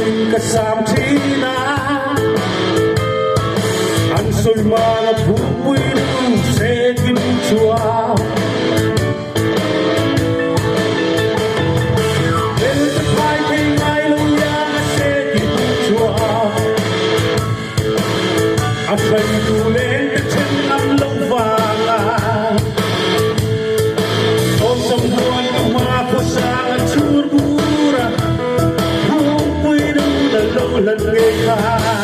Lungin ka sam thin a, an sawi mana phupui nu se kim chuan. Bel ka phai thei ngai lo iang a se kim chuan. A hruaitu leng te then ngam lo vang a, Awmsam huan ka hma khawsang a chhur bur a, Phungpui nu la lo hlan ngei kha.